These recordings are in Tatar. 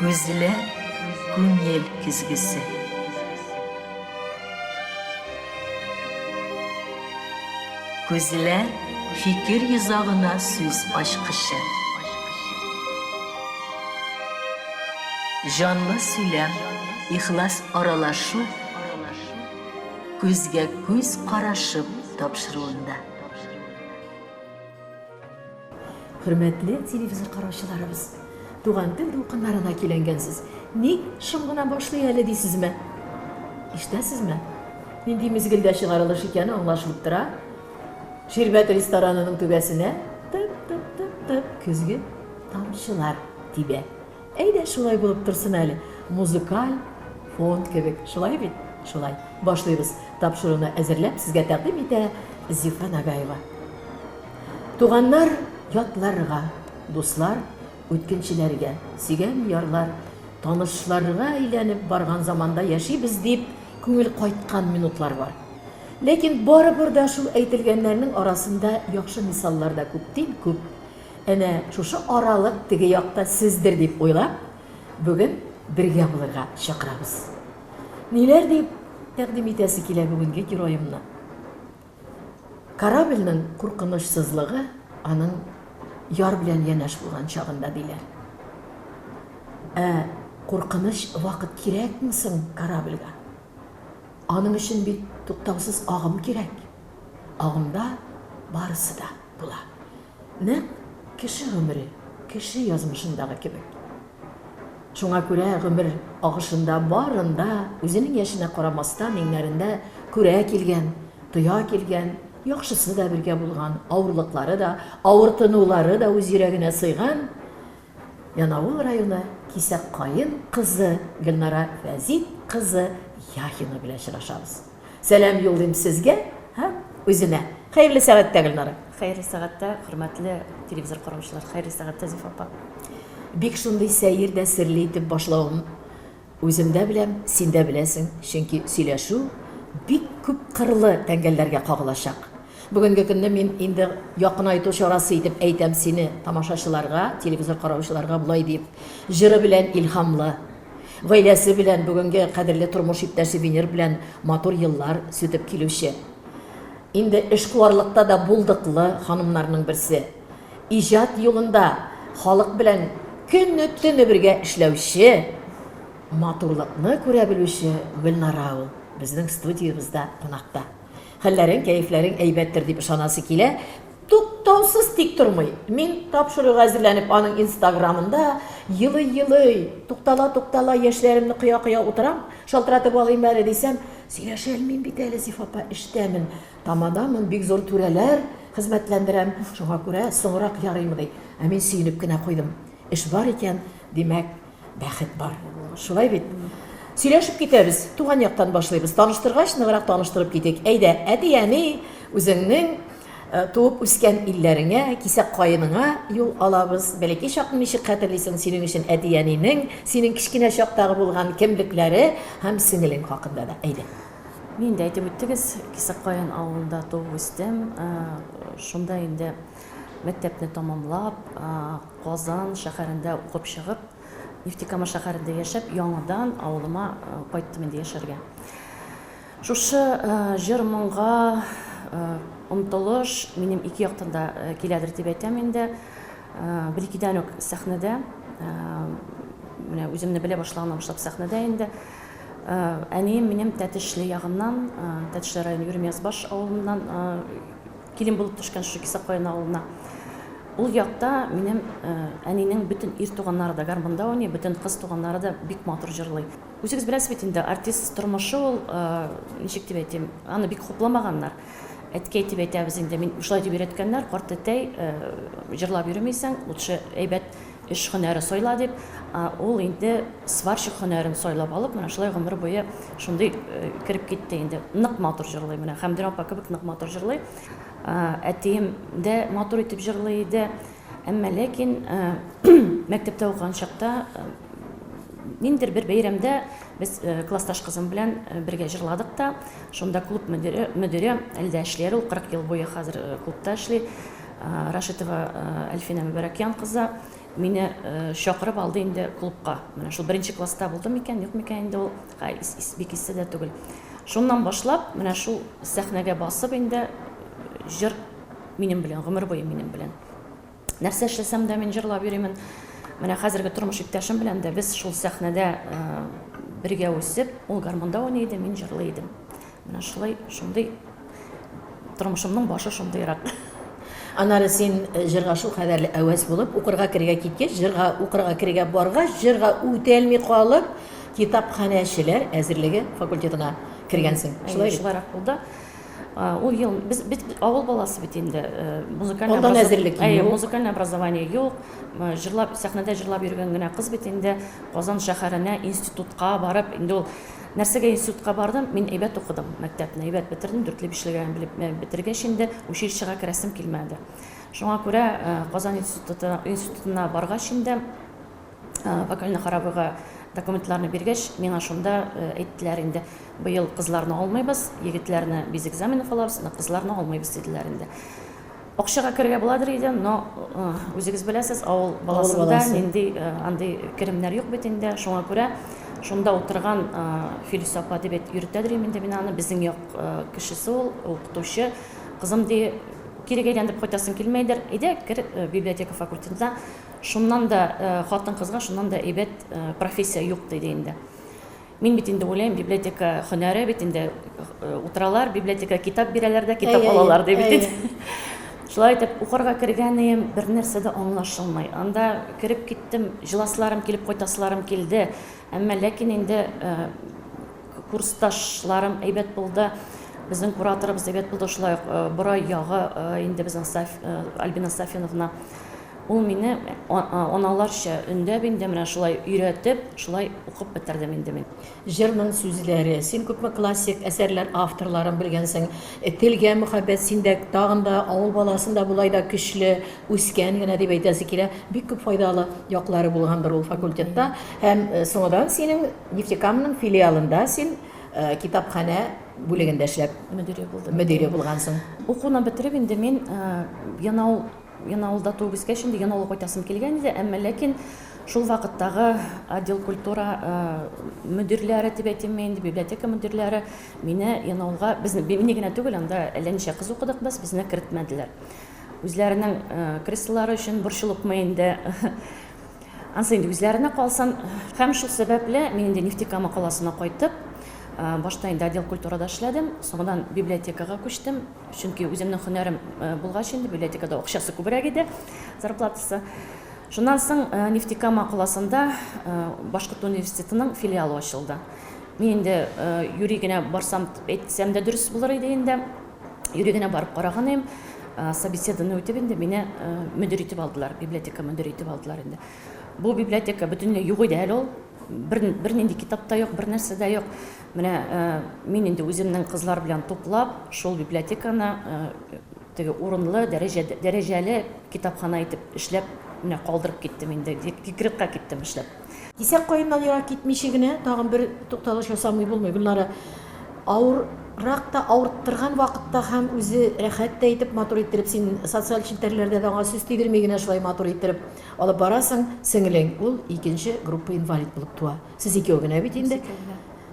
Күзләр күңел көзгесе. Күзләр фикер йозагына сүз ачкычы. Җанлы сөйләм, ихлас аралашу күзгә күз карашып тапшыруында. Хөрмәтле телевизор караучыларыбыз, Туган тел дулкыннарына көйләнгәнсез. Ник шым гына башлый әле дисезме? Ишетәсезме? Нинди мизгелдә чыгарылыш икәне аңлашылып тора. Ширбәт ресторанының түбәсенә тып-тып-тып-тып көзге тамчылар тибә. Әйдә, шулай булып торсын әле. Музыкаль фон кебек. Шулай бит? Шулай. Башлыйбыз. Тапшыруны әзерләп сезгә тәкъдим итә Зифа Нагаева. Туганнар ятларга, дуслар үткенчеләргә, сөйгән ярлар танышларга әйләнеп барган заманда яшибез дип күңел кайткан минутлар бар. Ләкин барыбер дә шул әйтелгәннәрнең арасында яхшы мисаллар да күптин күп. Әнә шушы аралык теге якта сездер дип уйлап, бүген бергә булырга чакырабыз. Ниләр дип тәкъдим итәсе килә бүгенге героемны? Корабльнең куркынычсызлыгы аның яр белән янәш булган чагында, диләр. Ә куркыныч вакыт кирәкме соң корабльгә? Аның өчен бит туктаусыз агым кирәк. Агымда барысы да була. Нәкъ кеше гомере, кеше язмышындагы кебек. Шуңа күрә гомер агышында барын да, үзенең яшенә карамастан, иңнәрендә күрә килгән, тоя килгән, яхшысы да бергә булган, авырлыклары да, авыртынулары да үз йөрәгенә сыйган Янаул районы Кисәккаен кызы Гөлнара Фәзит кызы Яхина белән очрашабыз. Сәлам юллыйм сезгә һәм үзенә. Хәерле сәгатьтә, Гөлнара. Хәерле сәгатьтә, хөрмәтле телевизор караучылар. Хәерле сәгатьтә, Зифа апа. Бик шундый сәер дә серле итеп башлавым үзем дә беләм, син дә беләсең, чөнки сөйләшү бик күп кырлы тәңгәлләргә кагылачак. Бүгенге көнне мин инде якынайту чарасы итеп әйтәм сине тамашачыларга, телевизор караучыларга болай дип, җыры белән илһамлы, Гаиләсе белән, бүгенге кадерле тормыш иптәше Венер белән матур еллар сүтеп килүче. Инде эшкуарлыкта да булдыклы ханымнарның берсе. Иҗат юлында халык белән көне-төне бергә эшләүче, матурлыкны күрә белүче Гөлнара ул, безнең студиябездә кунакта. Хәлләрең, кәефләрең әйбәттер дип ышанасы килә. Туктаусыз тик тормый. Мин тапшыруга әзерләнеп аның инстаграмында елый-елый, туктала-туктала яшьләремне коя-коя утырам. Шалтыратып алыйм әле дисәм, сөйләшә алмыйм бит әле, Зифа апа, эштәмен, тамадамын, бик зур түрәләр хезмәтләндерәм, шуңа күрә соңрак ярыймы ди. Ә мин сөенеп кенә куйдым. Эш бар икән, димәк, Бәхет бар. Шулай бит? Сөйләшеп китәбез. Туган яктан башлыйбыз. Таныштыргач, ныграк таныштырып китик. Әйдә, әти-әни, үзеңнең э, туып үскән илләреңә, кисәк каеныңа юл алабыз. Бәләкәй чакны ничек хәтерлисең, синең өчен әти-әнинең, синең кечкенә чактагы булган кемлекләре һәм сеңелең хакында да. Әйдә. Мин дә әйтеп үттегез, Кисәк каен авылында туып үстем. Э, шунда инде мәктәпне тәмамлап, э, Казан шәһәрендә укып чыгып, Нефтекама шәһәрендә яшәп, яңадан авылыма кайттым инде яшәргә. Шушы җыр-моңга омтылыш минем ике яктан да киләдер дип әйтәм инде. Бер-икедән үк сәхнәдә, менә үземне белә башлаганнан башлап сәхнәдә инде. Әнием минем Тәтешле ягыннан, Тәтешле районы Юрмиязбаш авылыннан Килен булып төшкән шушы Кисәккаен авылына. Ул якта минем әнинең бөтен ир туганнары да гармунда уйный, бөтен кыз туганнары да бик матур җырлый. Үзегез беләсез бит инде, артист тормышы ул, ничек дип әйтим, аны бик хупламаганнар. Әткәй дип әйтәбез инде, мин шулай дип өйрәткәннәр, карт әтәй, җырлап йөрмисең, лучше әйбәт эш һөнәре сайла дип, ул инде сварщик һөнәрен сайлап алып, менә шулай гомер буе шундый кереп китте инде. Нык матур җырлый менә, Хәмдүнә апа кебек нык матур җырлый. Әтием дә матур итеп җырлый иде. Әмма ләкин мәктәптә укыган чакта ниндидер бер бәйрәмдә без классташ кызым белән бергә җырладык та, шунда клуб мөдире, мөдире әле дә эшли әле ул 40 ел буе хәзер клубта эшли. Рашитова Әлфинә Мөбәрәкян кызы. мине чакырып алды инде клубка. Менә шул беренче класста булды микән, юк микән инде ул, бик истә дә түгел. Шуннан башлап, менә шул сәхнәгә басып инде җыр минем белән, гомер буе минем белән. Нәрсә эшләсәм дә мин җырлап йөримен. Менә хәзерге тормыш иптәшем белән дә без шул сәхнәдә бергә үсеп, ул гармунда уйный иде, мин җырлый идем. Менә шулай, шундый тормышымның башы шундыйрак. Аннары син җырга шул кадәрле әвәс булып, укырга керергә киткәч, җырга укырга керергә баргач, җырга үтәлми калып, китапханәчеләр әзерлеге факультетына кергәнсең. Шулай бит? Шулайрак булды. Ул ел без бит авыл баласы бит инде, музыкальный Алдан әзерлек юк. Музыкальный образование юк. Җырлап, сәхнәдә җырлап йөргән генә кыз бит инде. Казан шәһәренә институтка барып, инде ул нәрсәгә институтка бардым? Мин әйбәт укыдым, мәктәпне әйбәт бетердем, дүртле бишлегә белеп бетергәч инде училищега керәсем килмәде. Шуңа күрә Казан институты институтына баргач инде вокально-хоровойга документларны биргәч, миңа шунда әйттеләр инде, быел кызларны алмыйбыз, егетләрне без экзаменов алабыз, но кызларны алмыйбыз диделәр инде. Акчага керергә буладыр иде, но үзегез беләсез, авыл баласында нинди андый керемнәр юк бит инде. Шуңа күрә шунда утырган Филүс апа дип йөртәдер инде мин аны, безнең як кешесе ул, укытучы. Кызым ди, кире әйләнеп кайтасың килмәйдер, әйдә кер библиотека факультетына. Шуннан да хатын-кызга шуннан да әйбәт профессия юк диде инде. Мин бит инде уйлыйм, библиотека һөнәре бит инде утыралар, библиотека китап бирәләр дә, китап алалар дип бит. Шулай итеп, укырга кергәнем, бер нәрсә дә аңлашылмый. Анда кереп киттем, җыласыларым килеп, кайтасыларым килде. Әмма ләкин инде курсташларым әйбәт булды. Безнең кураторыбыз әйбәт булды, шулай ук Борай ягы инде безнең Альбина Сафиновна. Ул мине аналарча өндәп инде менә шулай өйрәтеп, шулай укып бетердем инде мин. Җырның сүзләре, син күпме классик әсәрләр авторларын белгәнсең. Телгә мөхәббәт синдә тагын да авыл баласында болай да көчле үскән генә дип әйтәсе килә. Бик күп файдалы яклары булгандыр ул факультетта. Һәм соңыдан синең Нефтекаманың филиалында син китапханә бүлегендә эшләп мөдире булдым. Мөдире булгансың. Укуны бетереп инде мин Янаул Янаулда туып үскәч инде Янаулга кайтасым килгән иде, әмма ләкин шул вакыттагы отдел культура мөдирләре дип әйтимме инде, библиотека мөдирләре мине Янаулга, безне, мине генә түгел, анда әллә ничә кыз укыдык без, безне кертмәделәр. Үзләренең креслолары өчен борчылыпмы инде, ансы инде үзләренә калсын. Һәм шул сәбәпле мин инде Нефтекама каласына кайтып, башта инде отдел культурада эшләдем, соңыннан библиотекага күчтем. Чөнки үземнең һөнәрем булгач инде, библиотекада акчасы күбрәк иде, зарплатасы. Шуннан соң Нефтекама каласында Башкорт университетының филиалы ачылды. Мин инде юри генә барсам әйтсәм дә дөрес булыр иде инде. Юри генә барып караган идем. Собеседование үтеп инде мине мөдир итеп алдылар, библиотека мөдире итеп алдылар инде. Бу библиотека бөтенләй юк иде әле ул. Бер, бернинди китап та юк, бер нәрсә дә юк. Менә мин инде үземнең кызлар белән туплап, шул библиотеканы теге урынлы, дәрәҗә, дәрәҗәле китапхана итеп эшләп, менә калдырып киттем инде, декретка киттем эшләп. Кисәк каеннан ерак китмичә генә тагын бер тукталыш ясамый булмый. Гөлнара, авыррак та, авырттырган вакытта һәм үзе рәхәт тә итеп, матур иттереп, син социаль челтәрләрдә дә аңа сүз тидерми генә шулай матур иттереп алып барасың. Сеңелең, ул икенче группа инвалид булып туа. Сез икәү генә бит инде.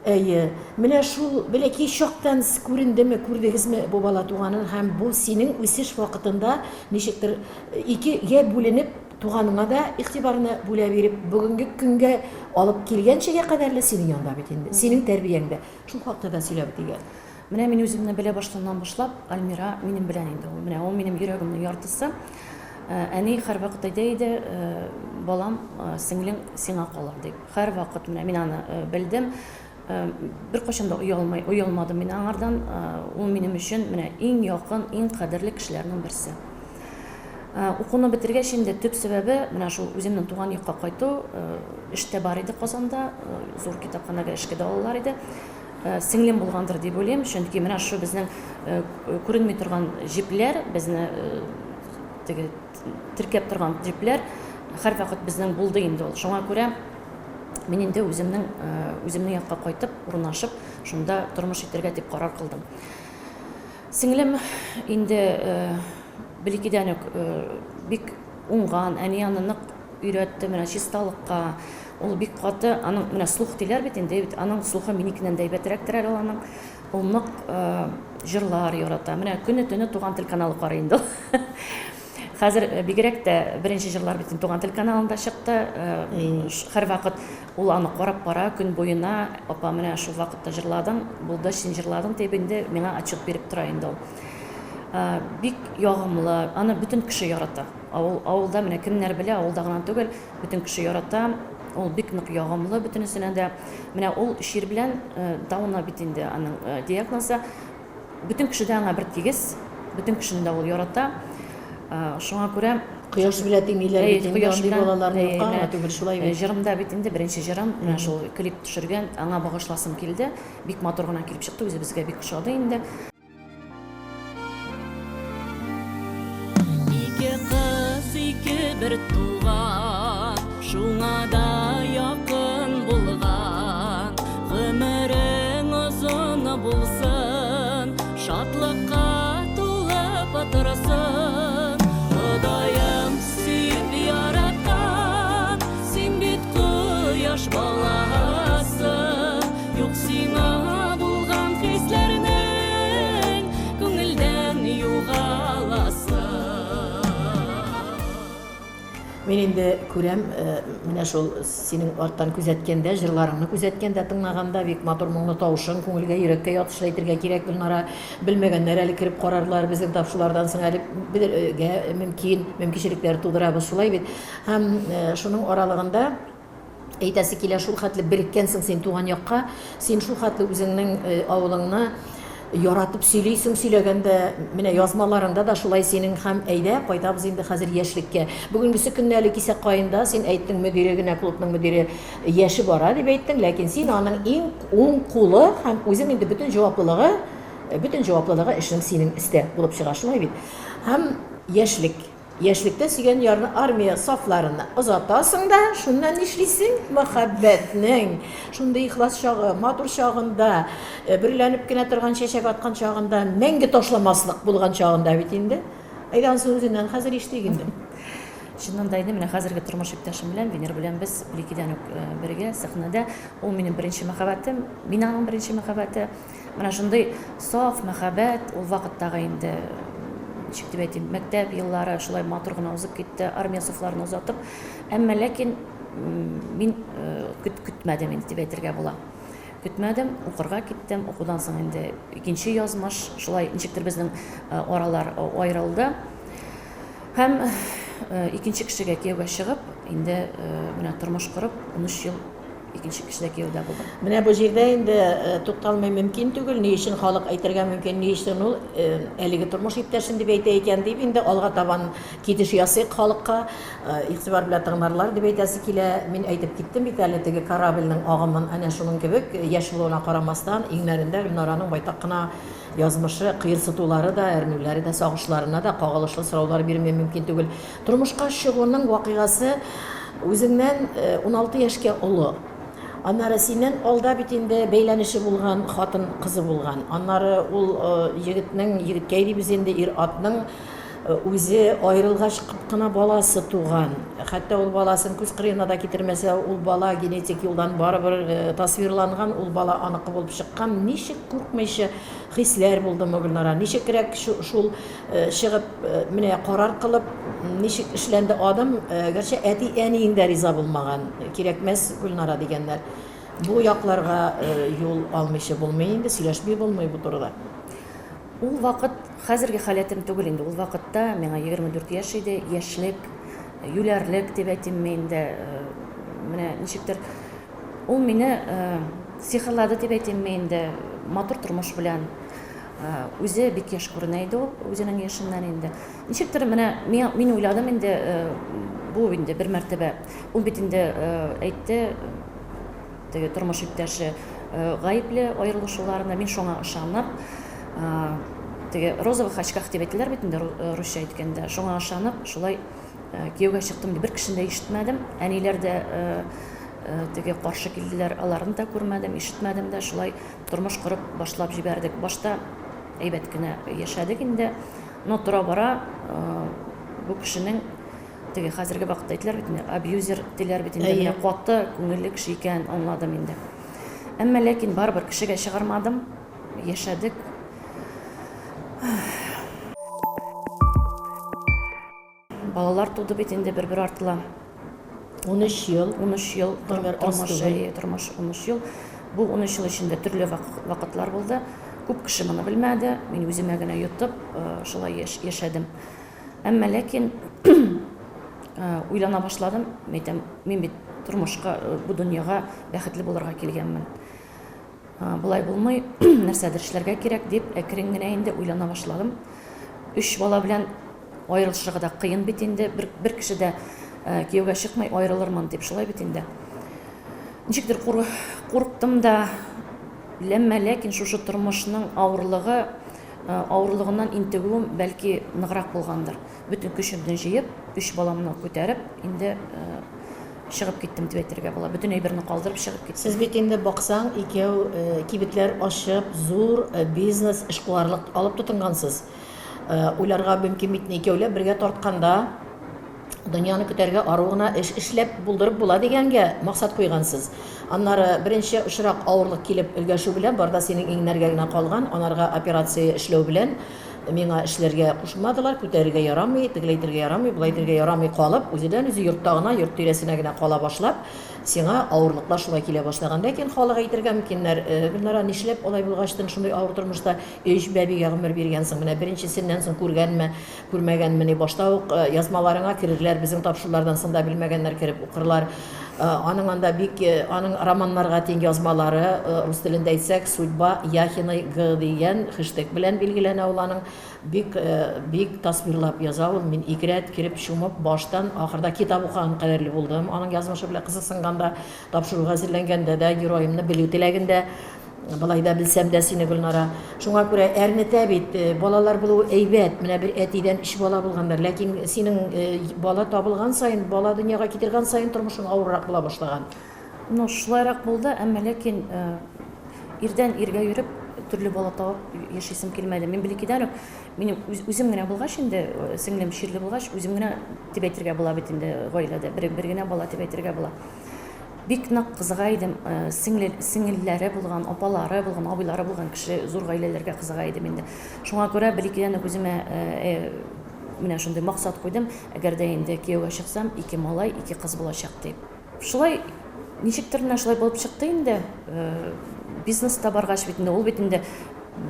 Әйе. Менә шул бәләкәй чактан күрендеме, күрдегезме бу бала туганын һәм бу синең үсеш вакытында ничектер икегә бүленеп туганыңа да игътибарны бүлә биреп, бүгенге көнгә алып килгәнчегә кадәрле синең янда бит инде, синең тәрбияңдә. Шул хакта да сөйләп үтик әле. Менә мин үземне белә башлаудан башлап, Альмира минем белән инде ул. Менә ул минем йөрәгемнең яртысы. Әни һәрвакыт әйтә иде, балам, сеңлең сиңа калыр дип. Һәрвакыт менә мин аны белдем. Беркайчан да оялмай, оялмадым мин аңардан. Ул минем өчен менә иң якын, иң кадерле кешеләрнең берсе. Укуны бетергәч инде төп сәбәбе менә шул үземнең туган якка кайту. Эш тә бар иде Казанда, зур китапханәгә эшкә дә алалар иде. Сеңлем булгандыр дип уйлыйм, чөнки менә шул безнең күренми торган җепләр, безне теге теркәп торган җепләр һәрвакыт безнең булды инде ул. Шуңа күрә мин инде үземнең үземнең якка кайтып, урнашып, шунда тормыш итәргә дип карар кылдым. Сеңлем инде бер-икедән үк бик уңган, әни аны нык. өйрәтте, менә чисталыкка. Ул бик каты, аның менә слух диләр бит инде, бит аның слухы минекеннән дә әйбәтрәктер әле ул аның. Ул нык җырлар ярата. Менә көне-төне Туган тел каналы карый инде ул. Хәзер бигрәк тә беренче җырлар бит инде Туган тел каналында чыкты. Һәрвакыт ул аны карап бара көн буена. Апа, менә шул вакытта җырладың, булды, син җырладың дип инде миңа отчет биреп тора инде ул. Бик ягымлы, аны бөтен кеше ярата. Авыл, авылда менә кемнәр белә, авылда гына түгел, бөтен кеше ярата. Ул бик нык ягымлы бөтенесенә дә. Менә ул чир белән Дауна бит инде аның диагнозы. Бөтен кеше дә аңа бер тигез, бөтен кешене дә ул ярата. Шуңа күрә Кояш белән тиңлиләр бит инде андый балаларны юкка гына түгел, шулай бит. Җырымда бит инде беренче җырым, менә шул клип төшергән, аңа багышласым килде. Бик матур гына килеп чыкты, үзебезгә бик ошады инде. Ике кыз, ике бер туган, шуңа да якын булган. Гомерең озын булсын, шатлыкка тулып торсын. Ходаем сөеп яраткан, син бит кояш баласы. Юк сиңа булган хисләрнең күңелдән югаласы. Мин инде күрәм, менә шул синең арттан күзәткәндә, җырларыңны күзәткәндә, тыңлаганда бик матур моңлы тавышың, күңелгә, йөрәккә ятышлы әйтергә кирәк, Гөлнара. Белмәгәннәр әле кереп карарлар, безнең тапшырулардан соң әле белергә мөмкин, мөмкинчелекләр тудырабыз, шулай бит. Һәм шуның аралыгында Әйтәсе килә, шул хәтле береккәнсең син туган якка, син шул хәтле үзеңнең авылыңны яратып сөйлисең, сөйләгәндә, менә язмаларыңда да шулай синең һәм әйдә, кайтабыз инде хәзер яшьлеккә. Бүгенгесе көнне әле кисәк каенда син әйттең, мөдире генә, клубның мөдире яше бара дип әйттең, ләкин син аның иң уң кулы һәм үзең инде бөтен җаваплылыгы, бөтен җаваплылыгы эшнең синең өстә булып чыга, шулай бит? Һәм яшьлек. Яшьлектә сөйгән ярны армия сафларына озатасың да, шуннан нишлисең? Мәхәббәтнең шундый ихлас чагы, матур чагында, бөреләнеп кенә торган чәчәк аткан чагында, мәңге ташламаслык булган чагында бит инде. Әйдә, ансын үзеннән хәзер ишетик инде. Чыннан да инде менә хәзерге тормыш иптәшем белән, Венер белән без Блекидән үк бергә сәхнәдә. Ул минем беренче мәхәббәтем, мин аның беренче мәхәббәте. Менә шундый саф мәхәббәт, ул вакыттагы инде, ничек дип әйтим, мәктәп еллары шулай матур гына узып китте, армия сафларын озатып. Әмма ләкин мин көтмәдем инде дип әйтергә була. Көтмәдем, укырга киттем. Укудан соң инде икенче язмыш, шулай ничектер безнең аралар аерылды. Һәм икенче кешегә кияүгә чыгып, инде менә тормыш корып, 13 ел Икенче кеше дә кияүдә булдым. Менә бу җирдә инде тукталмый мөмкин түгел, ни өчен халык әйтергә мөмкин, ни өчен ул әлеге тормыш иптәшен дип әйтә икән дип инде алга табан китеш ясыйк халыкка, игътибар белән тыңларлар дип әйтәсе килә. Мин әйтеп киттем бит әле теге корабльнең агымын, әнә шуның кебек, яшь булуына карамастан, иңнәрендә Гөлнараның байтак кына язмышы, кыерсытулары да, әрнүләре дә, сагышларына да кагылышлы сораулар бирми мөмкин түгел. Тормышка чыгуның вакыйгасы үзеңнән 16 яшькә олы. Аннары синнән алда бит инде бәйләнеше булган хатын кызы булган. Аннары ул егетнең, егеткәй дибез инде, ир-атның үзе аерылгач кына баласы туган. Хәтта ул баласын күз кырыена да китермәсә, ул бала генетик юлдан барыбер тасвирланган, ул бала аныкы булып чыккан. Ничек куркмыйча хисләр булдымы, Гөлнара? Ничегрәк шул Чыгып, менә карар кылып, ничек эшләнде адым, гәрчә әти-әниең дә риза булмаган, кирәкмәс, Гөлнара, дигәннәр. Бу якларга юл алмыйча булмый инде, сөйләшми булмый бу турыда. Ул вакыт хәзерге халәтем түгел инде. Ул вакытта миңа 24 яшь иде, яшьлек, юләрлек дип әйтимме инде, менә ничектер ул мине сихерлады дип әйтимме инде, матур тормыш белән. Үзе бик яшь күренә иде ул, үзенең яшеннән инде. Ничектер менә мин уйладым инде, бу инде бер мәртәбә. Ул бит инде әйтте, теге тормыш иптәше гаепле аерылышуларына, мин шуңа ышанып, теге розовых очках дип әйтәләр бит инде русча әйткәндә, шуңа ышанып, шулай кияүгә чыктым. Бер кешене дә ишетмәдем. Әниләр дә теге каршы килделәр, аларны да күрмәдем, ишетмәдем дә, шулай Тормыш корып башлап җибәрдек. Башта әйбәт кенә яшәдек инде. Но тора-бара бу кешенең Теге хәзерге вакытта әйтәләр бит инде, абьюзер диләр бит инде, менә каты күңелле кеше икән, аңладым инде. Әмма ләкин барыбер кешегә чыгармадым, яшәдек. Балалар туды бит инде бер-бер артлы. 13 ел. 13 ел тормыш, әйе, тормыш 13 ел. Бу 13 ел эчендә төрле вакытлар булды. Күп кеше моны белмәде. Мин үземә генә йотып, шулай яшәдем. Әмма ләкин уйлана башладым. Әйтәм, мин бит тормышка, бу дөньяга бәхетле булырга килгәнмен. Болай булмый, нәрсәдер эшләргә кирәк дип, әкрен генә инде уйлана башладым. Өч бала белән аерылышырга да кыен бит инде. Бер, бер кеше дә кияүгә чыкмый, аерылырмын дип, шулай бит инде. Ничектер кур, курыктым да, ләммә ләкин шушы тормышның авырлыгы, авырлыгыннан интегүем бәлки ныграк булгандыр. Бөтен көчемне җыеп, өч баламны күтәреп, инде чыгып киттем дип әйтергә була. Бөтен әйберне калдырып чыгып киттем. Сез бит инде баксаң, икәү кибетләр ачып, зур бизнес, эшкуарлык алып тотынгансыз. Уйларга мөмкин бит, икәүләп бергә тартканда дөньяны көтәргә ару гына эш эшләп булдырып була дигәнгә максат куйгансыз. Аннары беренче очрак авырлык килеп өлгәшү белән бар да синең иңнәргә генә калган, анарга операция эшләү белән миңа эшләргә кушмадылар, күтәрергә ярамый, тегеләй итәргә ярамый, болай итәргә ярамый калып, үзедән-үзе йортта гына, йорт тирәсенә генә кала башлап, сиңа авырлыклар шулай килә башлаган. Ләкин халык әйтергә мөмкиннәр, Гөлнара, нишләп алай булгачтын шундый авыр тормышта өч бәбигә гомер биргәнсең? Менә беренчесеннән соң күргәнме, күрмәгәнмени, башта ук язмаларыңа керерләр, безнең тапшырулардан соң да белмәгәннәр кереп укырлар. Аның анда бик, аның романнарга тиң язмалары, рус телендә әйтсәк, Судьба Яхиной Г дигән хештег белән билгеләнә ул аның. Бик, бик тасвирлап яза ул. Мин ике рәт кереп чумып, баштан ахырда китап укыган кадәрле булдым. Аның язмышы белән кызыксынганда, тапшыруга әзерләнгәндә дә, героемны белү теләгендә. Болай да белсәм дә сине, Гөлнара. Шуңа күрә әрнетә бит, балалар булуы әйбәт. Менә бер әтидән өч бала булганнар. Ләкин синең бала табылган саен, бала дөньяга китергән саен тормышың авыррак була башлаган. Ну, шулайрак булды, әмма ләкин ирдән иргә йөреп, төрле бала табып яшисем килмәде. Мин бәләкәйдән үк, минем үзем генә булгач инде, сеңлем чирле булгач, үзем генә дип әйтергә була бит инде гаиләдә, бер, бер генә бала дип әйтергә була. Бик нык кызыга идем, сеңле, сеңелләре булган, апалары булган, абыйлары булган кеше зур гаиләләргә кызыга идем инде. Шуңа күрә бер-икедән үк үземә менә шундый максат куйдым, әгәр дә инде кияүгә чыксам, ике малай, ике кыз булачак дип. Шулай, ничектер менә шулай булып чыкты инде. Бизнеста баргач бит инде, ул бит инде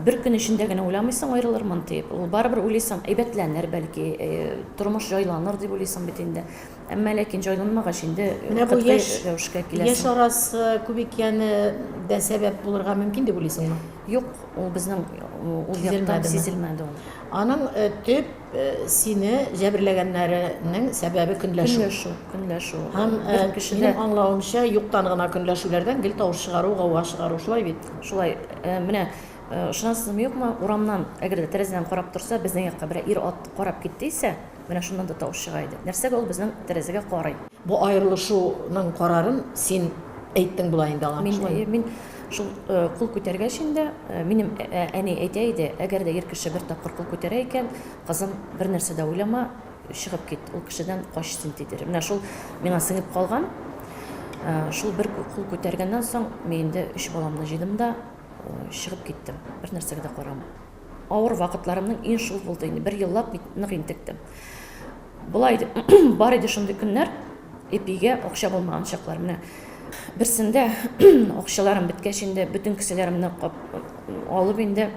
бер көн эчендә генә уйламыйсың аерылырмын дип. Ул барыбер уйлыйсың, әйбәтләнер бәлки, тормыш җайланыр дип уйлыйсың бит инде. Әмма ләкин җайланмагач инде Менә бу катгый яшь, рәвешкә яшь киләсең. арасы күп икәне дә сәбәп булырга мөмкин дип уйлыйсыңмы? Юк, ул безнең ул яктан Сизелмәдеме? сизелмәде ул. Аның төп сине җәберләгәннәренең сәбәбе көнләшү. Көнләшү, көнләшү. Һәм Бер кеше дә минем аңлавымча, юктан гына көнләшүләрдән гел тавыш чыгару, гауга чыгару, шулай бит? Шулай. Менә ышанасызмы, юкмы, урамнан, әгәр дә тәрәзәдән карап торса, безнең якка берәр ир-ат карап китте исә, Менә шуннан да тавыш чыга иде. Нәрсәгә ул безнең тәрәзәгә карый? Бу аерылышуның карарын син әйттең була инде аңа, Мин, шулаймы? мин шул кул күтәргәч инде, минем әни әйтә иде, әгәр дә ир кеше бер тапкыр кул күтәрә икән, кызым, бер нәрсә дә уйлама, чыгып кит, ул кешедән кач син, дидер. Менә шул миңа сеңеп калган. Шул бер кул күтәргәннән соң, мин инде өч баламны җыйдым да, чыгып киттем, бер нәрсәгә дә карамый. Авыр вакытларымның иң шул булды инде. Бер еллап бит нык интектем. Болай иде, бар иде шундый көннәр, эпигә акча булмаган чаклар. Менә берсендә акчаларым беткәч инде, бөтен кесәләремне алып инде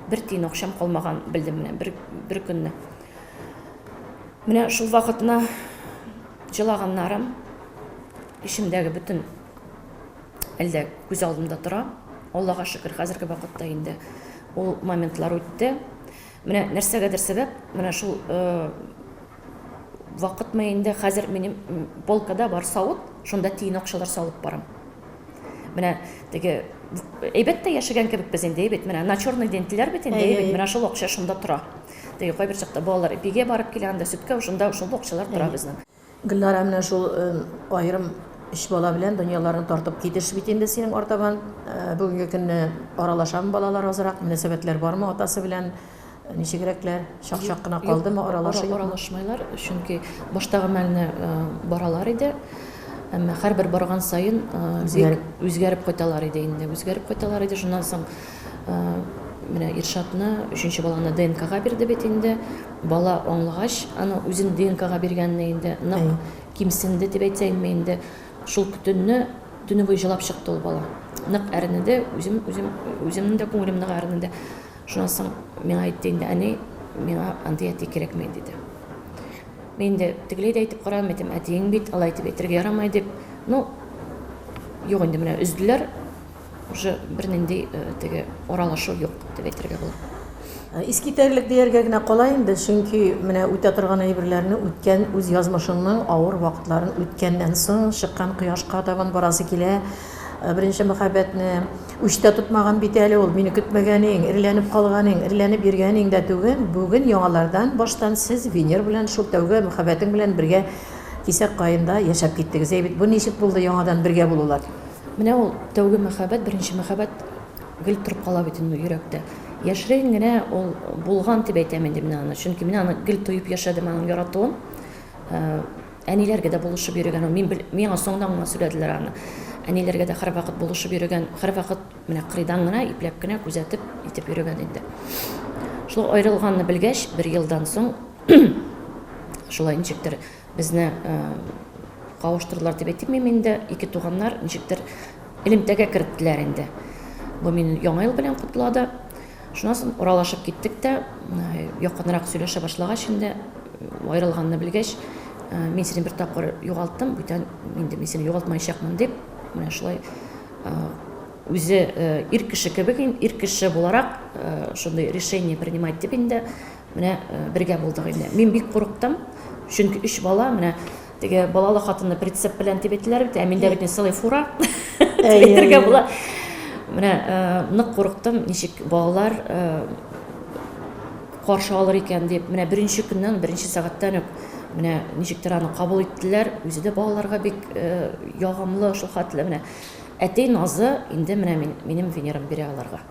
бер тиен акчам калмаган белдем менә бер, бер көнне. Менә шул вакытны җылаганнарым эчемдәге бөтен Әле дә күз алдымда тора. Аллага шөкер, хәзерге вакытта инде ул моментлар үтте. Менә нәрсәгәдер сәбәп, менә шул э, вакытмы инде хәзер минем полкада бар савыт, шунда тиен акчалар салып барам. Менә теге әйбәт тә яшәгән кебек без инде, әйбәт. Менә на черный день диләр бит инде, әйбәт. Менә шул акча шунда тора. Теге кайбер чакта балалар ипигә барып килә, анда сөткә, шунда шул акчалар тора безнең. Гөлнара, менә шул аерым өч бала белән дөньяларны тартып китеш бит инде синең артабан. Бүгенге көнне аралашамы балалар азрак, мөнәсәбәтләр бармы атасы белән? Ничегрәкләр? Чак-чак кына калдымы, аралашу юкмы? Аралашмыйлар, чөнки баштагы мәлне баралар иде. Әмма һәрбер барган саен бик үзгәреп кайталар иде инде. Үзгәреп кайталар иде. Шуннан соң менә Иршатны, өченче баланы ДНКга бирде бит инде. Бала аңлагач, аны үзен ДНКга биргәнне инде нык кимсенде дип әйтсәңме инде. Шул төнне төне буе җылап чыкты ул бала. Нык әрнеде, үзем, үзем, үземнең дә күңелем нык әрнеде. Шуннан соң миңа әйтте инде, әни, миңа андый әти кирәкми, диде. Мин инде тегеләй дә әйтеп карадым, әйтәм, әтиең бит, алай итеп әйтергә ярамый дип. Ну, юк инде, менә өзделәр. Уже бернинди э, теге аралашу юк дип әйтергә була. Э, искитәрлек дияргә генә кала инде, чөнки менә үтә торган әйберләрне үткән үз язмышыңның авыр вакытларын үткәннән соң чыккан кояшка табан барасы килә. Э, беренче мәхәббәтне үчтә тотмаган бит әле ул, мине көтмәгәнең, эреләнеп калганың, эреләнеп йөргәнең дә түгел. Бүген яңалардан баштан сез Венер белән шул тәүге мәхәббәтең белән бергә Кисәк каенда яшәп киттегез. Әй бит, бу ничек булды яңадан бергә булулар? Менә ул тәүге мәхәббәт, беренче мәхәббәт гел торып кала бит инде йөрәктә. Яшерен генә ул булган дип әйтәм инде мин аны. Чөнки мин аны гел тоеп яшәдем, аның яратуын. Э, Әниләргә дә булышып йөрегән ул. Мин бел, миңа соңдан гына сөйләделәр аны. Әниләргә дә һәрвакыт булышып йөрегән, һәрвакыт менә кырыйдан гына, ипләп кенә күзәтеп, итеп йөрегән инде. Шул аерылганны белгәч, бер елдан соң шулай ничектер безне кавыштырдылар дип әйтим инде, ике туганнар ничектер элемтәгә керттеләр инде. Бу мине Яңа ел белән котлады. Шуннан соң аралашып киттек тә, якынрак сөйләшә башлагач инде, аерылганны белгәч, мин сине бер тапкыр югалттым, бүтән инде мин сине югалтмаячакмын дип, менә шулай үзе ир кеше кебек, ир кеше буларак шундый решение принимать дип инде, менә бергә булдык инде. Мин бик курыктым, чөнки өч бала, менә Теге балалы хатынны прицеп белән дип әйтәләр бит, ә миндә бит целый фура. Дип әйтергә була. Менә э, нык курыктым, ничек балалар э, каршы алыр икән дип. Менә беренче көннән, беренче сәгатьтән үк менә ничектер аны кабул иттеләр. Үзе дә балаларга бик э, ягымлы, шул хәтле менә. Әти назы инде менә мин, минем Венерам бирә аларга.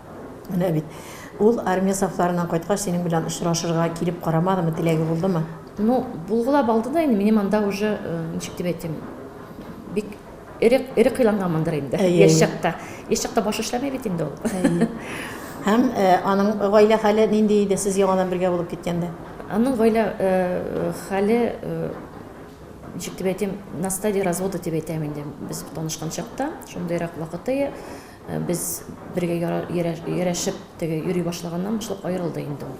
Менә бит. Ул армия сафларыннан кайткач, синең белән очрашырга килеп карамадымы, теләге булдымы? Ну, булгылап алды да инде, минем анда уже, э, ничек дип әйтим, бик эре, эре кыйланганмындыр инде. Яшь чакта. Яшь чакта баш эшләми бит инде ул. Һәм э, аның гаилә хәле нинди иде сез яңадан бергә булып киткәндә? Аның гаилә э, хәле ничек дип әйтим, на стадии развода дип әйтәм инде. Без танышкан чакта, шундыйрак вакыты Без бергә ярәшеп теге йөри башлаганнан башлап аерылды инде ул.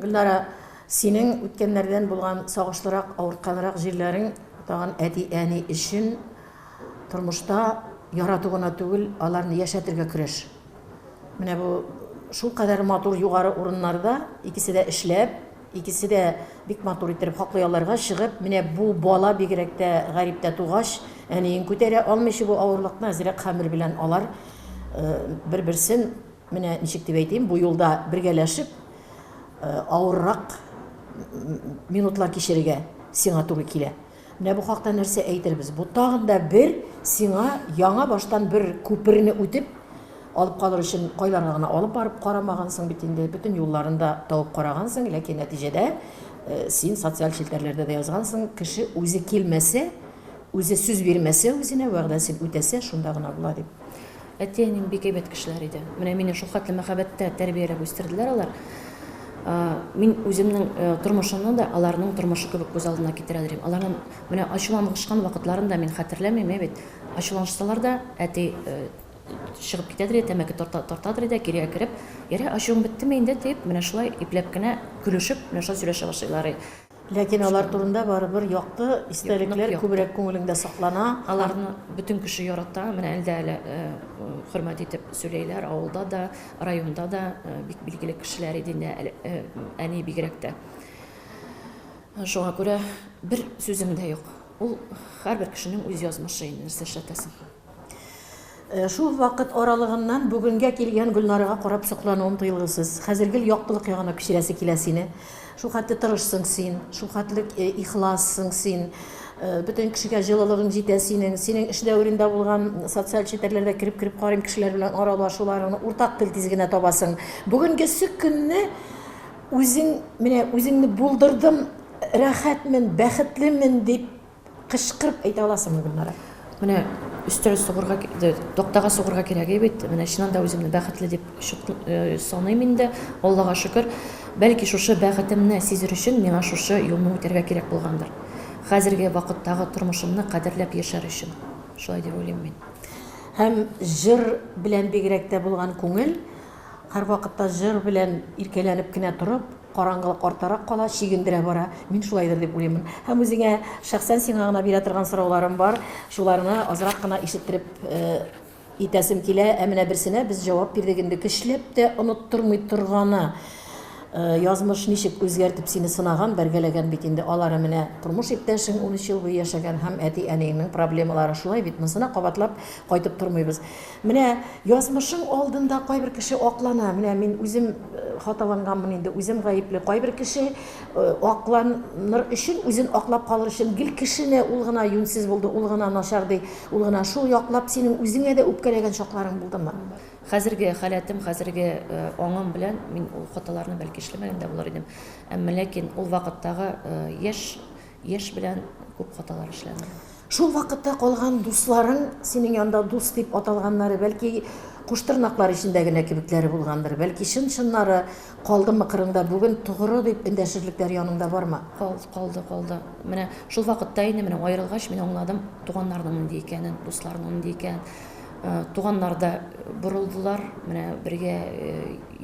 Гөлнара, синең үткәннәрдән булган сагышлырак, авыртканрак җирләрең тагын әти-әни өчен тормышта ярату гына түгел, аларны яшәтергә көрәш. Менә бу шулкадәр матур югары урыннарда икесе дә эшләп, икесе дә бик матур иттереп хаклы ялларга чыгып, менә бу бала бигрәк тә гариптә тугач, әниен күтәрә алмыйча бу авырлыкны әзрәк хәмер белән алар бер-берсен Менә ничек дип әйтим, бу юлда бергәләшеп авыррак минутлар кичерергә сиңа туры килә. Менә бу хакта нәрсә әйтербез? Бу тагын да бер сиңа яңа баштан бер күперне үтеп алып калыр өчен кайларга гына алып барып карамагансың бит инде, бөтен юлларын да табып карагансың, ләкин нәтиҗәдә син социаль челтәрләрдә дә язгансың, кеше үзе килмәсә, үзе сүз бирмәсә үзенә, вәгъдәсен үтәсә, шунда гына була дип. Әти-әнием бик әйбәт кешеләр иде. Менә мине шул хәтле мәхәббәттә тәрбияләп үстерделәр алар. Мин үземнең тормышымны да аларның тормышы кебек күз алдына китерә дим. Аларның менә ачуланышкан вакытларын да мин хәтерләмим, ә бит. Ачуланышсалар да, әти чыгып китәдер иде, тәмәке тарта, тартадыр иде, кирегә кереп, Ярә, ачуың беттеме инде, дип, менә шулай ипләп кенә көлешеп, менә шулай сөйләшә башлыйлар иде. Ләкин алар турында барыбер якты истәлекләр күбрәк күңелеңдә саклана. Аларны бөтен кеше ярата, менә әле дә әле хөрмәт итеп сөйләйләр, авылда да, районда да бик билгеле кешеләр иде инде, әни бигрәк тә. Шуңа күрә бер сүзем дә юк. Ул һәрбер кешенең үз язмышы инде, нәрсә эшләтәсең. Шул вакыт аралыгыннан бүгенгә килгән Гөлнарага карап соклануым тыелгысыз. Хәзер гел яктылык ягына күчерәсе килә сине. Шул хәтле тырышсың син, шул хәтле ихлассың син. Бөтен кешегә җылылыгың җитә синең. Синең эш дәверендә булган социаль челтәрләрдә кереп-кереп карыйм, кешеләр белән аралашуларыңны, уртак тел тиз генә табасың. Бүгенгесе көнне үзең, менә үзеңне булдырдым, рәхәтмен, бәхетлемен дип Кычкырып әйтә аласыңмы, Гөлнара? Менә өстәл сугырга, тактага сугырга кирәк бит. Менә чыннан да үземне бәхетле дип саныйм инде, Аллага шөкер. Бәлки шушы бәхетемне сизер өчен миңа шушы юлны үтәргә кирәк булгандыр. Хәзерге вакыттагы тормышымны кадерләп яшәр өчен. Шулай дип уйлыйм мин. Һәм җыр белән бигрәк тә булган күңел, һәрвакытта җыр белән иркәләнеп кенә торып, Караңгылык артарак кала, чигендерә бара. Мин шулайдыр дип уйлыймын. Һәм үзеңә, шәхсән сиңа гына бирә торган сорауларым бар. Шуларны азрак кына ишеттереп итәсем килә. Ә менә берсенә без җавап бирдек инде. Көчләп тә оныттырмый торганы. Язмыш ничек үзгәртеп сине сынаган, бәргәләгән бит инде. Алары менә тормыш иптәшең 13 ел буе яшәгән һәм әти-әниеңнең проблемалары. Шулай бит, монысына кабатлап кайтып тормыйбыз. Менә язмышың алдында кайбер кеше аклана. Менә мин үзем хаталанганмын инде, үзем гаепле. Кайбер кеше акланыр өчен, үзен аклап калыр өчен гел кешене ул гына юньсез булды, ул гына начар ди, ул гына шул яклап синең үзеңә дә үпкәләгән чакларың булдымы? Хәзерге халәтем, хәзерге аңым белән мин ул хаталарны бәлки эшләмәгән дә булыр идем. Әмма ләкин ул вакыттагы яшь яшь белән күп хаталар эшләнде. Шул вакытта калган дусларың, синең янда дус дип аталганнары, бәлки, куштырнаклар эчендә генә кебекләре булгандыр, бәлки, чын-чыннары калдымы кырыңда, бүген тугры дип эндәшерлекләр яныңда бармы? Кал, калды, калды. Менә шул вакытта инде, менә аерылгач, мин аңладым туганнарның нинди икәнен, дусларның нинди икәнен. Туганнар да борылдылар, менә бергә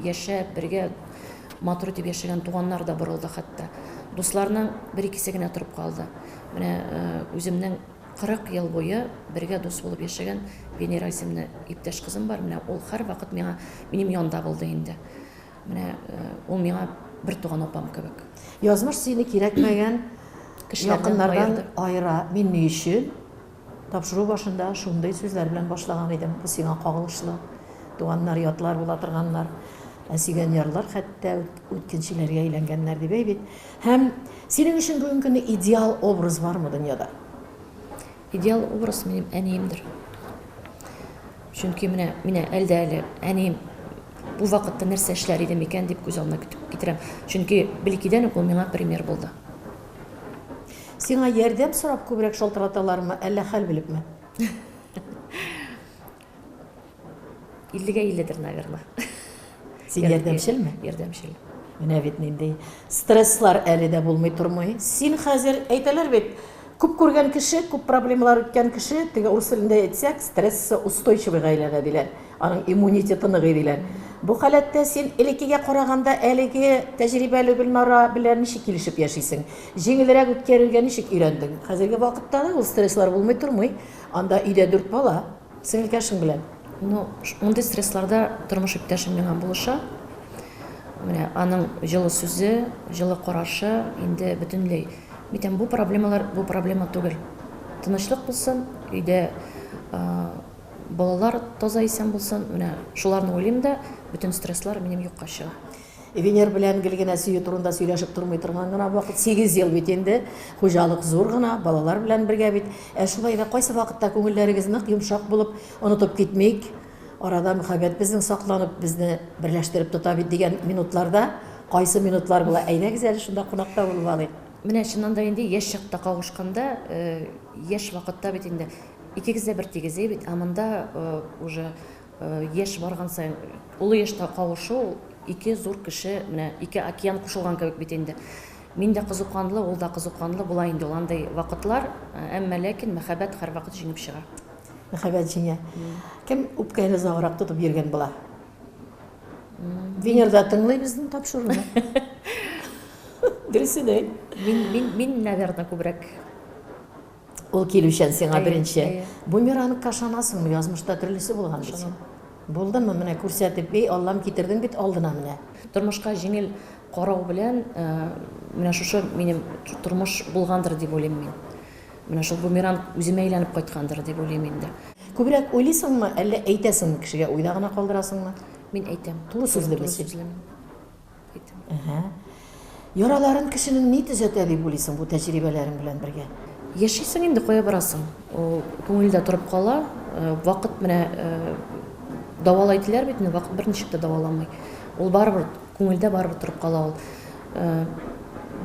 яшәп, бергә матур итеп яшәгән туганнар да борылды хәтта. Дусларның бер-икесе генә торып калды. Менә үземнең 40 ел буе бергә дус булып яшәгән Венера исемле иптәш кызым бар. Менә ул һәрвакыт миңа минем янда булды инде. Менә ул миңа бер туган апам кебек. Язмыш сине кирәкмәгән якыннардан аера. Мин ни өчен? Тапшыру башында шундый сүзләр белән башлаган идем, бу сиңа кагылышлы. Туганнар ятлар була торганнар, ә сөйгән ярлар хәтта үткенчеләргә әйләнгәннәр дип әй бит. Һәм синең өчен бүгенге көндә идеал образ бармы дөньяда? Идеал образ минем әниемдер. Чөнки менә менә әле дә әле әнием бу вакытта нәрсә эшләр иде микән дип күз алдына китерәм. Чөнки бәләкәйдән үк ул миңа пример булды. Сиңа ярдәм сорап күбрәк шалтыраталармы, әллә хәл белепме? Иллегә илледер, наверное. Син ярдәмчелме? Ярдәмчел. Менә бит нинди стресслар әле дә булмый тормый. Син хәзер әйтәләр бит, күп күргән кеше, күп проблемалар үткән кеше, теге урыс телендә әйтсәк, стрессоустойчивыйга әйләнә диләр. Аның иммунитеты ныгый диләр. Бу халәттә син элеккегә караганда әлеге тәҗрибәле Гөлнара белән ничек килешеп яшисең? Җиңелрәк үткәрергә ничек өйрәндең? Хәзерге вакытта да ул стресслар булмый тормый. Анда өйдә дүрт бала, сеңелкәшең белән. Ну, мондый стрессларда тормыш иптәшем миңа булыша. Менә аның җылы сүзе, җылы карашы инде бөтенләй. Мин бу проблемалар, бу проблема түгел. Тынычлык булсын, өйдә Балалар таза-исән булсын, менә шуларны уйлыйм да, бөтен стресслар минем юкка чыга. Венер белән гел генә сөю турында сөйләшеп тормый торган гына вакыт. Сигез ел бит инде, хуҗалык зур гына, балалар белән бергә бит. Ә шулай да кайсы вакытта күңелләрегез нык йомшак булып, онытып китмик, арада мөхәббәт безнең сакланып, безне берләштереп тота бит дигән минутларда кайсы минутлар була? Әйдәгез әле шунда кунакта булып алыйк. Менә чыннан да инде яшь чакта кавышканда, яшь вакытта бит инде Икегез дә бертигез бит, ә монда уже яшь барган саен, олы яшьтә кавышу, Ике зур кеше, менә ике океан кушылган кебек бит инде. Мин дә кызу канлы, ул да кызу канлы була инде ул андый вакытлар. Әмма ләкин мәхәббәт һәрвакыт җиңеп чыга. Мәхәббәт җиңә. Кем үпкәне озаграк тотып йөргән була? Венер да тыңлый безнең тапшыруны. Дөресен әйт. Мин, мин, мин, наверное, күбрәк. Ул килүчән сиңа беренче. Бумерангка ышанасыңмы? Язмышта төрлесе булган бит. Булдымы менә күрсәтеп, эй, Аллам китердең бит алдына менә. Тормышка җиңел карау белән менә шушы минем тормыш булгандыр дип уйлыйм мин. Менә шул бумеранг үземә әйләнеп кайткандыр дип уйлыйм инде. Күбрәк уйлыйсыңмы, әллә әйтәсеңме кешегә, уйда гына калдырасыңмы? Мин әйтәм. Туры сүзлеме син? Туры сүзле мин. Әйтәм. Әһә. Яраларын кешенең ни төзәтә дип уйлыйсың бу тәҗрибәләрең белән бергә? Яшисең инде, кая барасың? Ул күңелдә торып кала. Вакыт менә дәвалай диләр бит инде, вакыт берничек тә дәваламый. Ул барыбер күңелдә барыбер торып кала ул.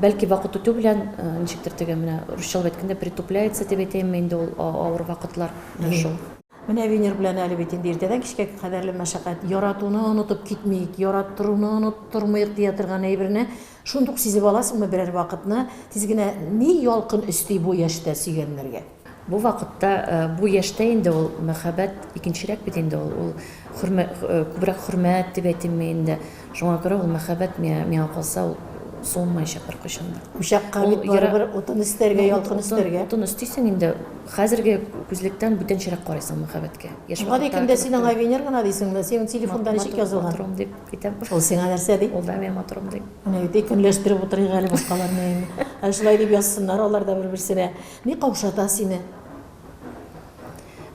Бәлки вакыт үтү белән ничектер теге менә русчалап әйткәндә притупляется дип әйтәемме инде ул авыр вакытлар. Менә шул. Менә Венер белән әле бит инде иртәдән кичкә кадәрле мәшәкать. Яратуны онытып китмик, яраттыруны оныттырмыйк дия торган әйберне шундук сизеп аласыңмы берәр вакытны, тиз генә ни ялкын өсти бу яшьтә сөйгәннәргә? Бу вакытта, бу яшьтә инде ул мәхәббәт икенчерәк бит инде ул, ул хөрмә, күбрәк хөрмәт дип әйтимме инде. Шуңа күрә ул мәхәббәт миңа, миңа калса, ул суынмаячак беркайчан да. Учакка бит барыбер утын өстәргә, ялкын өстәргә. Утын өстисең инде, хәзерге күзлектән бүтәнчәрәк карыйсың мәхәббәткә. Яшь Гади көндә син аңа Венер гына дисеңме? Синең телефонда ничек язылган? Матурым дип әйтәм. Ул сиңа нәрсә ди? Ул да миңа матурым ди. Менә бит, көнләштереп утырыйк әле башкаларны. Ә шулай дип язсыннар алар да бер-берсенә. Ни каушата сине?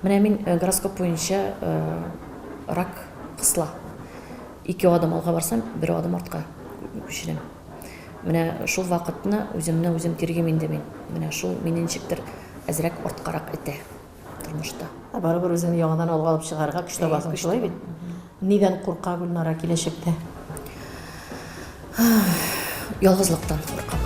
Менә мин гороскоп буенча рак кысла. Ике адым алга барсам, бер адым артка күчерәм. Менә шул вакытны үземне үзем тиргим инде мин. Менә шул мине ничектер әзрәк арткарак этә тормышта. Ә барыбер үзеңне яңадан алга алып чыгарга көч табасың, шулай бит? Нидән курка Гөлнара киләчәктә? Ялгызлыктан куркам.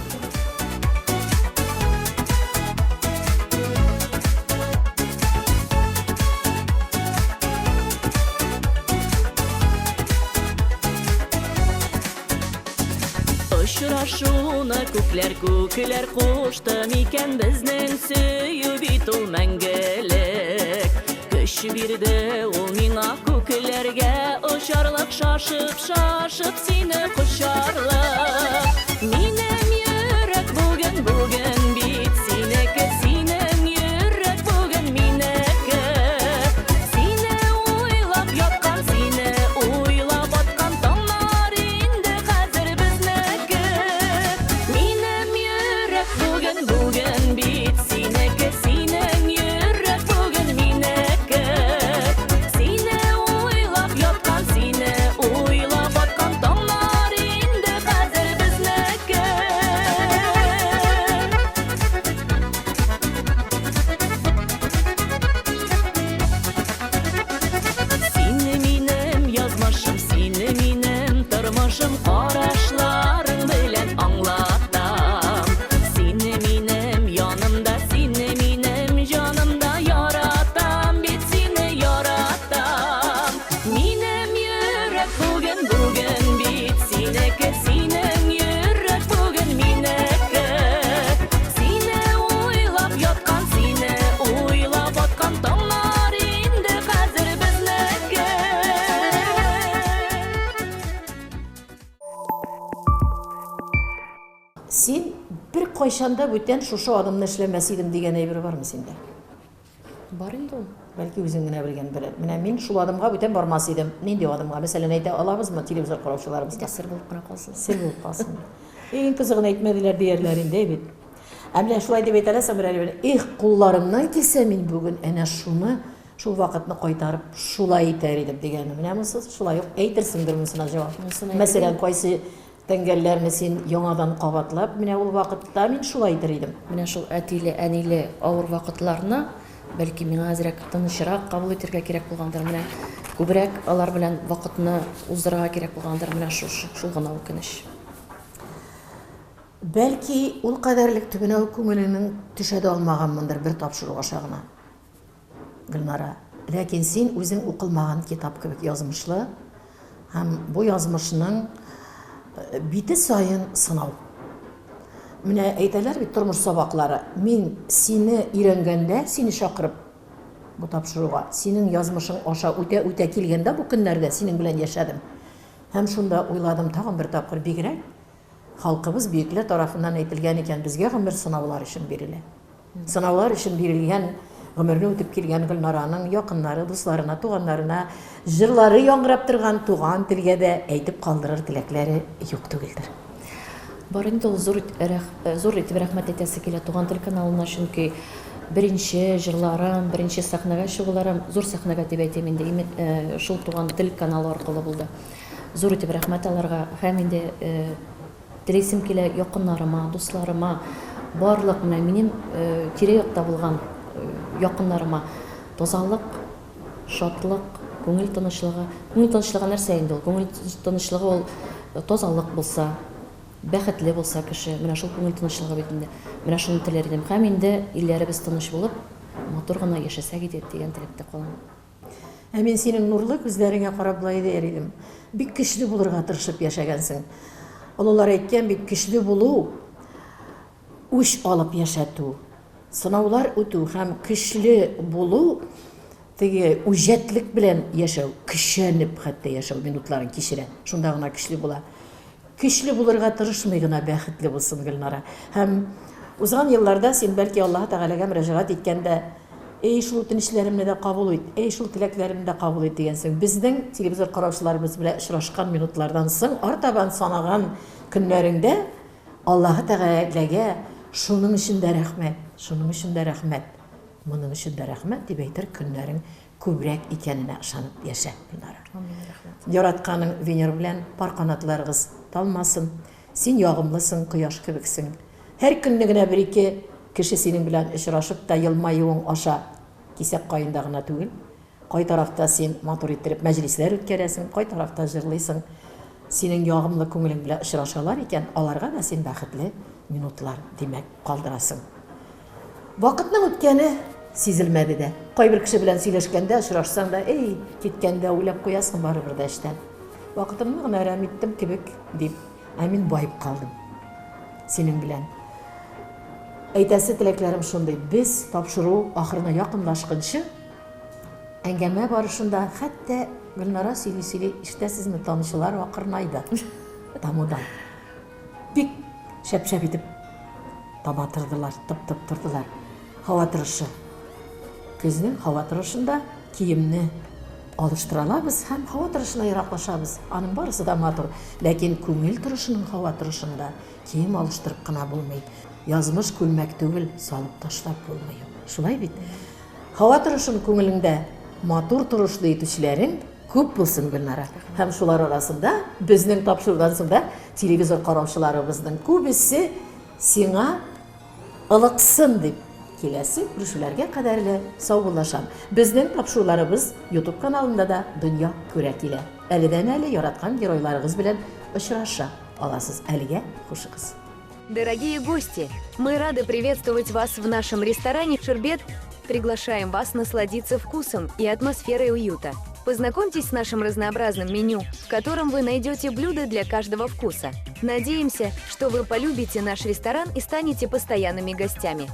Очрашуны күкләр күкләр кушты микән безнең сөю бит ул мәңгелек. Көч бирде ул миңа күкләргә очарлык, шашып, шашып сине кочарлык. Минем йөрәк бүген, бүген бит синеке, синең йөрәк бүген минеке. Сине уйлап яткан, сине уйлап аткан таңнар инде хәзер безнеке. Минем йөрәк бүген, бүген бит синеке, синең йөрәк бүген минеке. Сине уйлап яткан, сине уйлап аткан таңнар инде хәзер безнеке. Син минем язмышым, син минем тормышым, карашларың белән аңлатам. Син минем янымда, син минем җанымда, яратам бит сине, яратам. Минем йөрәк бүген, бүген бит синеке, синең йөрәк бүген минеке. Сине уйлап яткан, сине уйлап аткан таңнар инде хәзер безнеке. Син беркайчан да бүтән шушы адымны эшләмәс идем дигән әйбер бармы синдә? Бар инде ул. Бәлки үзең генә белгән берәр. Менә мин шул адымга бүтән бармас идем. Нинди адымга? Мәсәлән, әйтә алабызмы телевизор караучыларыбызга? Әйдә, сер булып кына калсын. Сер булып калсын. Иң кызыгын әйтмәделәр диярләр инде, әй бит. Ә менә шулай дип әйтә аласың берәр әйберне. Эх, кулларымнан килсә, мин бүген әнә шуны, шул вакытны кайтарып, шулай итәр идем дигәнне. Менә монысы шулай ук әйтерсеңдер монысына җавап. Монысын әйтергә. Мәсәлән, кайсы тәңгәлләрне син яңадан кабатлап, менә ул вакытта мин шулай итер идем. Менә шул әтиле-әниле авыр вакытларны, бәлки, миңа әзрәк тынычрак кабул итәргә кирәк булгандыр, менә күбрәк алар белән вакытны уздырырга кирәк булгандыр, менә шул, шул гына үкенеч. Бәлки, ул кадәрлек төбенә үк күңелеңнең төшә дә алмаганмындыр бер тапшыру аша гына, Гөлнара. Ләкин син үзең укылмаган китап кебек язмышлы. Һәм бу язмышның бите саен сынау. Менә әйтәләр бит тормыш сабаклары. Мин сине өйрәнгәндә, сине чакырып бу тапшыруга, синең язмышың аша үтә-үтә килгәндә бу көннәрдә синең белән яшәдем. Һәм шунда уйладым тагын бер тапкыр, бигрәк халкыбыз бөекләр тарафыннан әйтелгән икән, безгә гомер сынаулар өчен бирелә. Сынаулар өчен бирелгән гомерне үтеп килгән Гөлнараның якыннары, дусларына, туганнарына җырлары яңгырап торган туган телгә дә әйтеп калдырыр теләкләре юк түгелдер. Бар инде ул зур зур итеп рәхмәт әйтәсе килә Туган тел каналына, чөнки беренче җырларым, беренче сәхнәгә чыгуларым, зур сәхнәгә дип әйтим инде, шул Туган тел каналы аркылы булды. Зур итеп рәхмәт аларга һәм инде Телисем килә якыннарыма, дусларыма, барлык менә минем тирә-якта булган якыннарыма тазалык, шатлык, күңел тынычлыгы. Күңел тынычлыгы нәрсә инде ул? Күңел тынычлыгы ул тазалык булса, бәхетле булса кеше, менә шул күңел тынычлыгы бит инде. Менә шуны теләр идем. Һәм инде илләребез тыныч булып, матур гына яшәсәк иде дигән теләктә калам. Ә мин синең нурлы күзләреңә карап болай дияр идем. Бик көчле булырга тырышып яшәгәнсең. Олылар әйткән бит, көчле булу, үч алып яшәтү, сынаулар үтү һәм көчле булу, теге үҗәтлек белән яшәү, көчәнеп хәтта яшәү минутларын кичерә. Шунда гына көчле була. Көчле булырга тырышмый гына бәхетле булсын Гөлнара. Һәм узган елларда син бәлки Аллаһы Тәгаләгә мөрәҗәгать иткәндә, Эй, шул үтенечләремне дә кабул ит, эй, шул теләкләремне дә кабул ит дигәнсең. Безнең телевизор караучыларыбыз белән очрашкан минутлардан соң, артабан санаган көннәреңдә Аллаһы Тәгаләгә шуның өчен дә рәхмәт, шуның өчен дә рәхмәт, моның өчен дә рәхмәт дип әйтер көннәрең күбрәк икәненә ышанып яшә, Гөлнара. Амин, рәхмәт. Яратканың Венер белән пар канатларыгыз талмасын. Син ягымлысың, кояш кебексең. Һәр көнне генә бер-ике кеше синең белән очрашып та елмаюың аша кисәк каенда гына түгел, кай тарафта син матур иттереп мәҗлесләр үткәрәсең, кай тарафта җырлыйсың, синең ягымлы күңелең белән очрашалар икән, аларга да син бәхетле минутлар, димәк, калдырасың. Вакытның үткәне сизелмәде дә. Кайбер кеше белән сөйләшкәндә, очрашсаң да, эй, киткәндә уйлап куясың барыбер дә эчтән. Вакытымны гына әрәм иттем кебек, дип. Ә мин баеп калдым. Синең белән. Әйтәсе теләкләрем шундый. Без тапшыру ахырына якынлашканчы, әңгәмә барышында хәтта Гөлнара сөйли-сөйли, ишетәсезме, тамчылар акырынайды. Тамудан. Бик шәп-шәп итеп таба тордылар, тып-тып тордылар. Һава торышы. Көзнең һава торышында киемне алыштыра алабыз һәм һава торышына яраклашабыз. Аның барысы да матур. Ләкин күңел торышының һава торышында кием алыштырып кына булмый. Язмыш күлмәк түгел, салып ташлап булмый. Шулай бит? Һава торышын күңелеңдә матур торышлы итүчеләрең күп булсын, Гөлнара. Һәм шулар арасында безнең тапшырудан соң да телевизор караучыларыбызның күбесе сиңа ылыксын дип киләсе күрешүләргә кадәрле саубуллашам. Безнең тапшыруларыбыз YouTube каналында да дөнья күрә килә. Әледән-әле яраткан геройларыгыз белән очраша аласыз. Әлегә хушыгыз. Дорогие гости, мы рады приветствовать вас в нашем ресторане «Шербет». Приглашаем вас насладиться вкусом и атмосферой уюта. Познакомьтесь с нашим разнообразным меню, в котором вы найдете блюда для каждого вкуса. Надеемся, что вы полюбите наш ресторан и станете постоянными гостями.